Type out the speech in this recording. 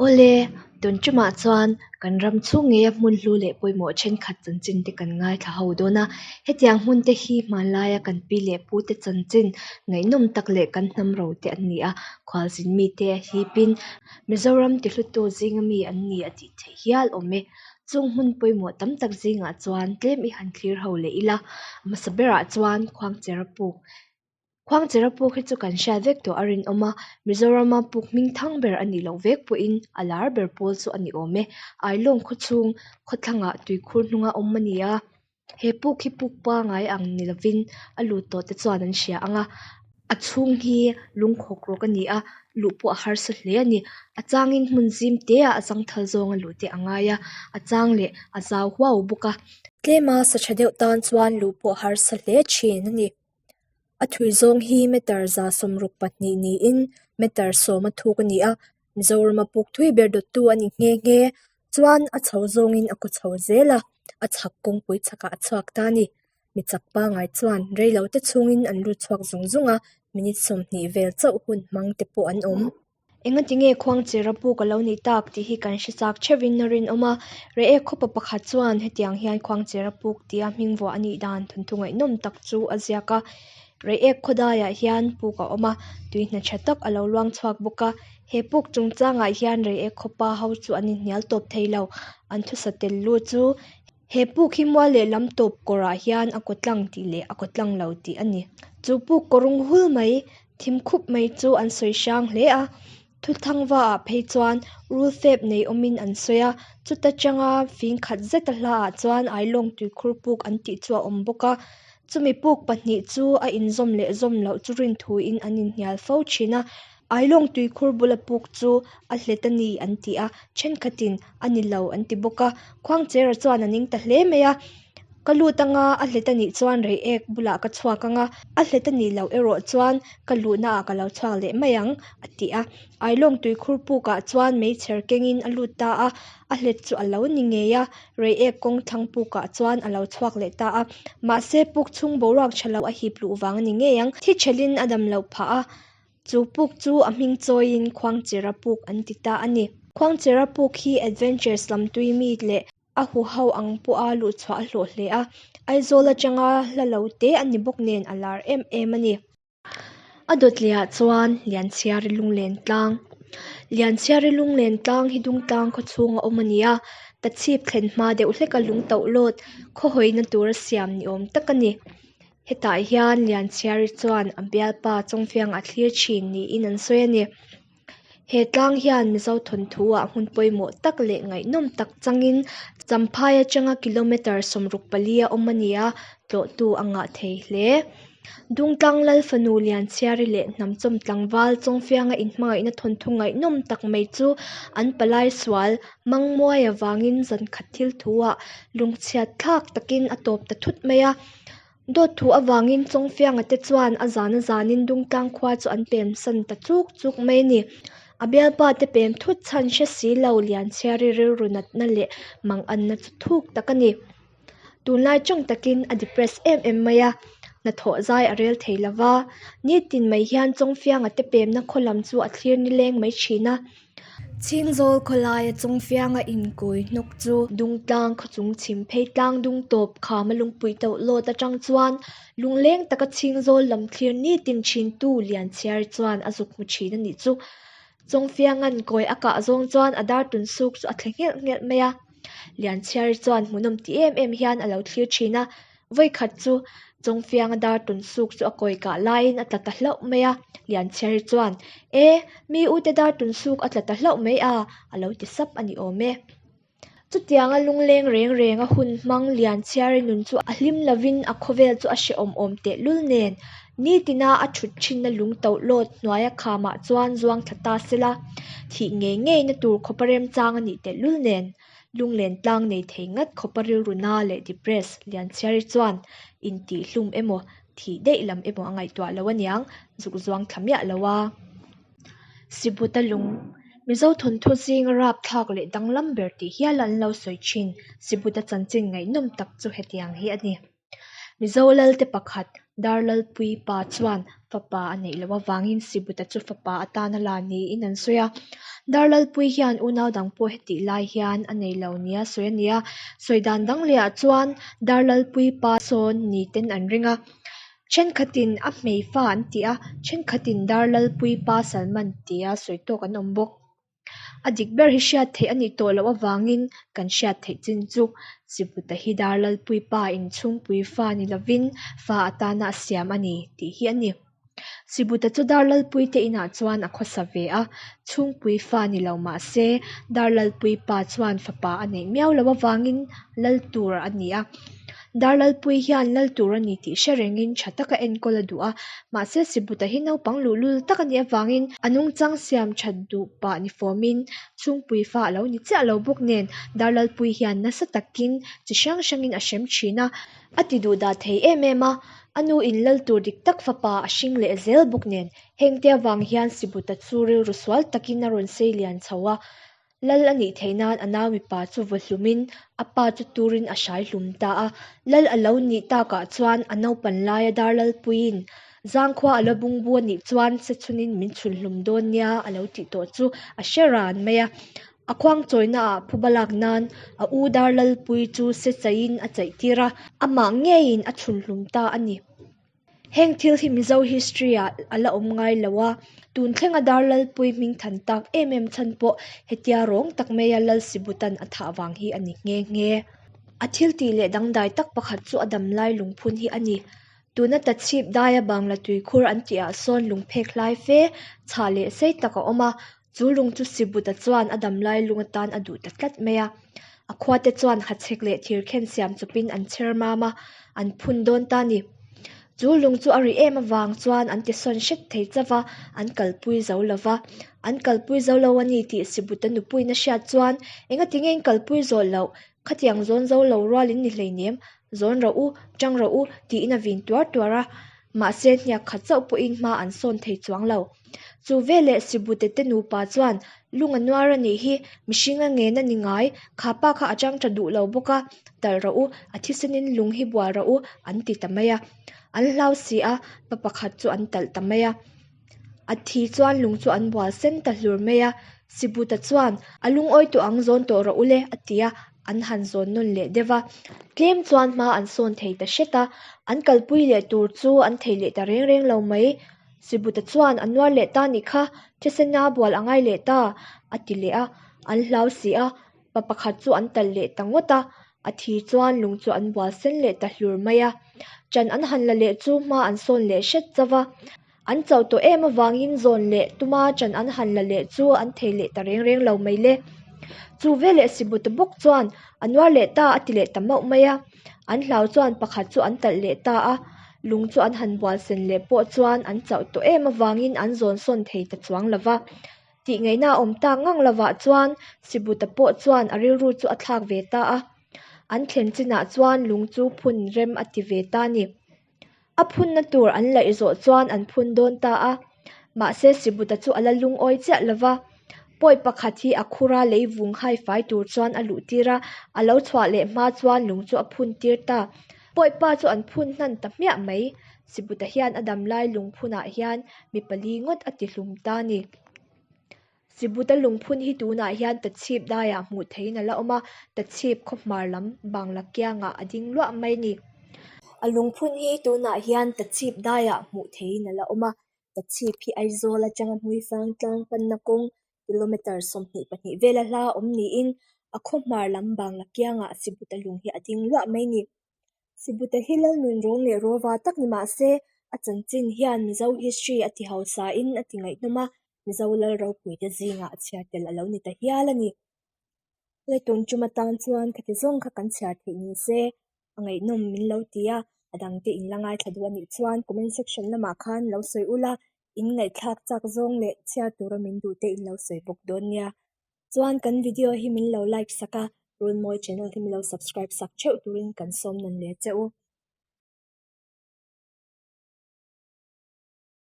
Awle, tun tumah chuan kan ram chhung ngeia hmun hlu leh pawimawh thenkhat chanchin te kan ngaithla ho dawn a. Hetiang hmun te hi hmanlaia kan pi leh pu te chanchin ngaihnawm tak leh kan hnam ro te an ni a, khualzin mite a hipin Mizoram tihlutu zinga mi an ni a tih theih hial awm e. Chung hmun pawimawh tam tak zingah chuan tlem i han thlir ho leh ila, a hmasa berah chuan Khuangchera puk Khuangchera puk hi chu kan hriat vek tawh a rinawm a, Mizorama puk hming thang ber a nih loh vek pawhin a lar ber pawl chu a ni awm e. Ailawng khaw chhung khawthlangah tuikhur hnunga awm a ni a, he puk hi puk pangai ang ni lovin a lut tawh te chuan an hria ang a, a chhung hi lungkhawk rawk a ni a, luh pawh a harsa hle a ni. A changin hmun zim te ah a zangthal zawnga luh te a ngai a, a chang leh a zau huau bawk a. Tlema sa tha deuh tan chuan luh pawh a harsa hle thin a ni. A thui zawng hi meter 162 niin meter 10 a thuk a ni a, Mizorama puk thui ber dawttu a ni nghe nghe. Chuan a chho zawngin a kaw chho zel a, a chhak kawngpui chhakah a chhuak ta a ni. Mi chak pangai chuan reilote chhungin an lut chhuak zung zung a, minute 20 vel chauh hun hmang te pawh an awm. Engatinge Khuangchera puk a lo nih tak tih hi kan hre chak theuhin a rinawm a. Reiek khawpa pakhat chuan hetiang hian Khuangchera puk tia hming vuah a nih dan thawnthu ngaihnawm tak chu a ziak a. Reiek khawdaiah hian puk a awm a, tui hna tha tak a lo luang chhuak bawk a. He puk chungchangah hian Reiek khawpa ho chu an inhnial tawp thei lo. An thusa tel lu chu he puk hi mual leh lam tawp kawrah hian a kaw tlang tih leh a kaw tlang lo tih a ni. Chu puk kawrung hul mai Thim khup mai chu an sawi hrang hle a, thuthangva ah phei chuan rul fep nei awmin an sawi a, chuta tanga fing khat zeta hla ah chuan Ailawng tuikhur puk an tih chu a awm bawk a, chumi puk pahnih chu a inzawm leh zawm loh chu rin thuin an inhnial fo thin a, Ailawng tuikhur bula puk chu a hlet a ni an ti a, thenkhatin a ni lo an ti bawk a, Khuangchera chuan a ning ta hle mai a. Ka lut anga a hlet a nih chuan reiek bulah ka chhuak anga a hlet a nih loh erawh chuan ka luhna ah ka lo chhuak leh mai ang a ti a. Ailawng tuikhur pukah chuan meichher kengin a lut ta a, a hlet chu a lo ni ngei a, reiek kawng thlang pukah chuan a lo chhuak leh ta a. Mahse puk chhung boruak tha lo a hip luh vang a ni ngei ang. Thi thelin a dam loh phah a, chu puk chu a hming chawiin Khuangchera puk an ti ta a ni. Khuangchera puk hi Adventures lam tui mi leh A huho ang pawha luhchhuah a hlawh hle a, Aizawl atanga hla lo te a ni bawk nen a lar em em a ni. A dawtliah chuan Lianchhiari Lunglen Tlang Lianchhiari Lunglen Tlang hi Dungtlang khaw chhunga awm a ni a, Tachhip thlen hma deuh hleka lung tauh lawt khaw hawina tura siam ni awm tak a ni. Hetah hian Lianchhiari chuan a bialpa Chawngfianga a thlir thin niin an sawi a ni. He tlang hian Mizo thawnthu ah hmun pawimawh tak leh ngaihnawm tak changin Champhai atanga kilometre 64 a awm a ni a, tlawhtu a ngah thei hle. Dungtlang Lal fanu Lianchhiari leh Hnamchawm tlangval Chawngfianga inhmangaihna thawnthu ngaihnawm tak mai chu an palai sual Mangmuai avangin zankhat thil thu ah lungchhiat thlak takin a tawp ta thut mai a. Dawt thu avangin Chawngfianga te chuan a zan a zanin Dungtlang khua chu an pem san ta chuk chuk mai a ni. A bialpa te pem thut chhan hre si lo Lianchhiari rilru natna leh manganna chu thuk tak a ni. Tunlai tawng takin a depress em em mai a, hnathawh zai a rel thei lo va, nitin mai hian Chawngfianga te pemna khaw lam chu a thlir nileng mai thin a. Chhingzawl khawlaia Chawngfianga inkawi hnawk chu Dungtlang khaw chung chhim phei tlang dung tawp khama lungpui tauh lawt atang chuan lungleng taka Chhingzawl lam thlir nitin thintu Lianchhiari chuan a zuk hmu thin a nih chu. Chawngfianga'n kawi a kah zawng chuan a dar tun suk chu a thle nghelh nghelh mai a. Lianchhiari chuan hmuhnawm ti em em hian a lo thlir thin a. Vawikhat chu Chawngfianga dar tun suk chu a kawi kah laiin a tla ta hlauh mai a, Lianchhiari chuan, E, mi ute dar tun suk a tla ta hlauh mai a, a lo ti sap a ni awm e. Chutianga lungleng reng reng a hun hmang Lianchhiari nun chu a hlim lovin a khawvel chu a hrehawm awm tehlul nen, nitina a thut thinna lung tauh lawt hnuaia khamah chuan zuang thla ta sela, thih ngei ngeina tur khawpa remchang a nih tehlul nen. Lunglen tlang nei thei ngat khawpa rilru na leh depress Lianchhiari chuan intihhlum emaw thih daih lam emaw a ngaihtuah lo aniang, zuk zuang thla miah lo a. Sibuta lung, Mizo thawnthu zinga rapthlak leh danglam ber tih hial an lo sawi thin Sibuta chanchin ngaihnawm tak chu hetiang hi a ni. Mizo lalte pakhat Darlalpui pa chuan Fapa a neih loh avangin Sibuta chu fapa atana la niin an sawi a. Darlalpuii hian unau dang pawh hetih lai hian a nei lo nia sawi a ni a. Sawi dan dang lehah chuan Darlalpuii pa sawn ni ten an ring a. Thenkhatin a hmei fa an ti a, thenkhatin Darlalpuii pa Salman tia sawi tawk an awm bawk. A dik ber hi hriat theih a nih tawh loh avangin kan hriat theih chin chu Sibuta hi Darlalpuii pa inchhungpui fa ni lovin fa atana a siam a ni tih hi a ni. Sibuta chu Darlalpuii te inah chuan a khawsa ve a, chhungpui fa ni lo mah se Darlalpuii pa chuan fapa a neih miau loh avangin lal tur a ni a. Darlalpuii hian lal tur a ni tih hre rengin tha taka enkawl a duh a, mahse Sibuta hi naupang luhlul tak a nih avangin a nungchang siam that duh pah ni fawmin chhungpui fa a lo ni chiah lo bawk nen Darlalpuii hian nasa takin chi hrang hrangin a hrem thin a, a ti duh dah thei em em a, a nu in lal tur dik tak fapa a hring leh zel bawk nen hengte avang hian Sibuta chu rilru sual takin a rawn sei lian chho a. Lal a nih theih nan a nau mipa chu vaw hlumin a pa chu turin a hrai hlum ta a. Lal a lo nih takah chuan a naupan laia Darlalpuiin Zangkhua a la bungbu a nih chuan sechhunin min chhun hlum dawn nia a lo tih tawh chu a hre ran mai a. A khuangchawinaah phuba lak nan a u Darlalpuii chu sechaiin a chaih tir a, amah ngeiin a chhun hlum ta a ni. Heng thil hi Mizo history ah a la awm ngai lo a, tun thlenga Darlalpui hming than tak em em chhan pawh hetia rawng tak maia Lal Sibutan a thah vang hi a ni nghe nghe. A thil tih leh dangdai tak pakhat chu a damlai lungphun hi a ni. Tuna Tachhip daia Bangla tuikhur an tihah sawn lungphek hlai fe, chhah leh sei tak a awm a, chu lung chu Sibuta chuan a damlai lung atan a duh ta tlat mai a. A khuate chuan hachhek leh thirkhen siam chawpin an chher mam a, an phun dawn ta a ni. Chu lung chu a ri em avang chuan an tisawn hret thei chauh a, an kalpui zo lo va. An kalpui zo lo a ni tih Sibuta nupuiin a hriat chuan, Engati nge in kalpui zawh loh? Khatiang zawn zo lo rual in ni hleinem, zawn rawh u, tang rawh u, tiin a vin tuar tuar a. Mahse, hniak khat chauh pawhin hma an sawn thei chuang lo. Chu veleh Sibute te nupa chuan, Lung a nuar a nih hi, mihring a ngen a ni ngai, kha pa kha a chang tha duh lo bawk a, talh rawh u, a thisenin lung hi bual rawh u, an ti ta mai a. An hlau si a, pa pakhat chu an talh ta mai a. A thi chuan lung chu an bual sen ta hlur mai a, Sibuta chuan, A lungawi tawh ang zawn tawh rawh u le, a ti a, an han zawn nawn leh deuh a. Tlem chuan hma an sawn thei ta hret a, an kalpui leh tur chu an thei leh ta reng reng lo mai. Sibuta chuan, A nuar leh ta nih kha, thisena bual a ngai leh ta, a ti leh a, an hlau si a, pa pakhat chu an talh leh ta ngawt a, a thi chuan lung chu an bual sen leh ta hlur mai a. Ṭan an han la leh chu hma an sawn leh hret chauh a. An chauh tawh em avangin zawn leh tuma ṭan an han la leh chu an thei leh ta reng reng lo mai le. Chu veleh Sibuta bawk chuan a nuar leh ta a ti leh ta mauh mai a. An hlau chuan pakhat chu an talh leh ta a, lung chu an han bual sen leh pawh chuan an chauh tawh em avangin an zawn sawn thei ta chuang lo va. Tih ngaihna a awm tak ngang lovah chuan Sibuta pawh chuan a rilru chu a thlak ve ta a. An thlen chinah chuan lung chu phun rem a ti ve ta a ni. A phunna tur an laih zawh chuan an phun dawn ta a, mahse Sibuta chu a la lungawi chiah lo va. Pawi pakhat hi a khura lei vung hai fai tur chuan a luh tir a, a lo chhuah leh hma chuan lung chu a phun tir ta. Pawi pa chu an phun hnan ta hmiah mai. Sibuta hian a damlai lungphunah hian mi pali ngawt a tihlum ta a ni. Sibuta lungphun hi tunah hian Tachhip daiah hmuh theihin a la awm a, Tachhip khaw hmar lam Bangla kiangah a ding luah mai a ni. A lungphun hi tunah hian Tachhip daiah hmuh theihin a la awm a, Tachhip hi Aizawl atanga Hmuifang tlang panna kawng kilometre 22 vela hla awm niin a khaw hmar lam Bangla kiangah Sibuta lung hi a ding luah mai a ni. Sibuta hi Lalnun rawng leh rawva tak ni mah se, a chanchin hian Mizo history a ti hausain a ti ngaihnawm a, Mizo lal ropuite zingah a chhiar tel a lo ni ta hial a ni. He tun tum atan chuan khati zawng kha kan chhiar theih ni se, a ngaihnawm min lo ti a, a dangte in la ngaithla duh a nih chuan comment section lamah khan lo sawi ula, in ngaihthlak chak zawng leh chhiar tura min duh te in lo sawi bawk dawn nia. Chuan kan video hi min lo like sak a, Runmawi channel hi min lo subscribe sak theuh turin kan sawm nawn leh che u.